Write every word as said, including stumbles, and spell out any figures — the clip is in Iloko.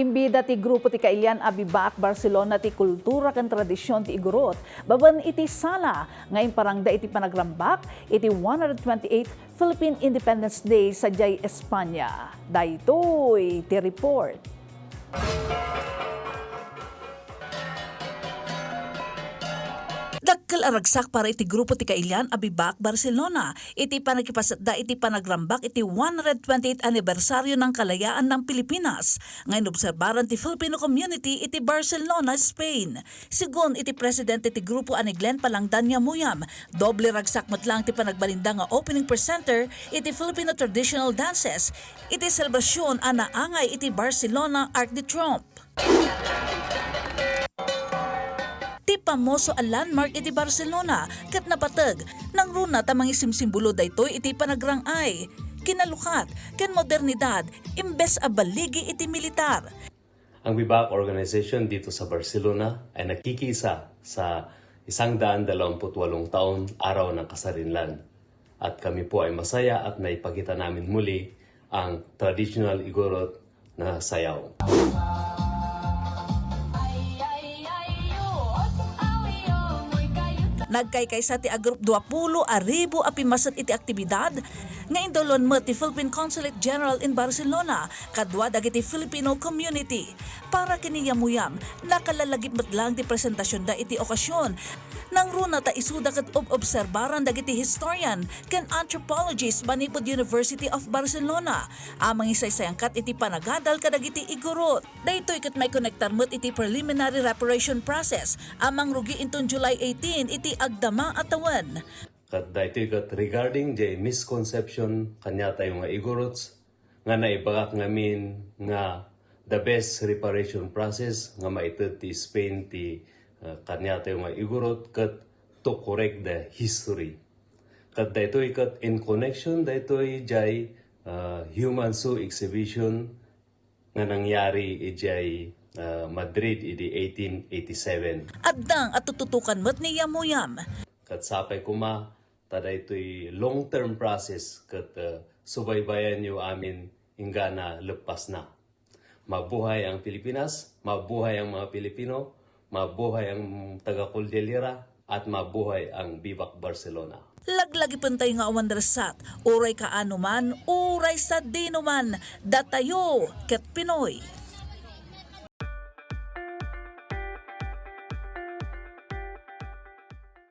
Imbida ti grupo ti kailian a Bibaak Barcelona ti kultura ken tradision ti Igorot babaen iti sala nga imparangda iti panagrambak iti one hundred twenty-eight Philippine Independence Day sadiay Espanya. Daytoy ti report. Dakkel a ragsak para iti grupo ti kailian a Bibaak Barcelona iti pannakipasatda iti panagrambak iti one hundred twenty-eighth annibersaryo ng kalayaan ng Pilipinas nga inobserbaran ti Filipino community iti Barcelona, Spain. Sigun iti presidente ti grupo a ni Glenn Palangdan Yamuyam, doble ragsak met lang ti panagbalinda nga opening presenter iti Filipino traditional dances iti selebrasyon a naangay iti Barcelona Arc de Triomphe. Ti pamoso a landmark iti Barcelona ket napateg, nangruna ta mangisimsimbolo daytoy iti panagrang-ay, kinalukat, ken modernidad imbes a baligi iti militar. Ang Bibak Organization dito sa Barcelona ay nakikisa sa isang daan dalawampu't walong taon araw ng kasarinlan. At kami po ay masaya at naipakita namin muli ang traditional Igorot na sayaw. Nagkaykaysa ti agrup duapulo a ribu a pimmaset iti aktibidad nga indawlon met ti Philippine Consulate General in Barcelona kadua dagiti Filipino community. Para ken ni Yamuyam, nakalalagip met lang ti presentasionda iti okasion. Nangruna ta isuda ket ob-obserbaran dagiti historian ken anthropologist manipud University of Barcelona a mangisaysayangkat iti panagadal kadagiti Igorot. Daytoy ket maikonektar met iti preliminary reparation process a mangrugi inton July eighteen iti agdama a tawen. Ket daytoy ket regarding jay misconception kaniatayo nga Igorots, nga naibagak ngamin nga the best reparation process nga maited ti Spain ti, uh, kaniatayo nga Igorot ket to correct the history. Ket daytoy ket in connection daytoy jay, uh, human zoo exhibition nga nangyari idiay, uh, Madrid idi eighteen eighty-seven. Adda nga tututukan met ni Yamuyam. Ket sapay koma ta daytoy long-term process ket, uh, subaybayanyo amin inggana leppasna. Mabuhay ang Pilipinas, mabuhay ang mga Pilipino, mabuhay ang taga Cordillera, at mabuhay ang Bibak Barcelona. Laglagipentayo nga awan resat, uray kaano man, uray sadino man, datayo ket Pinoy.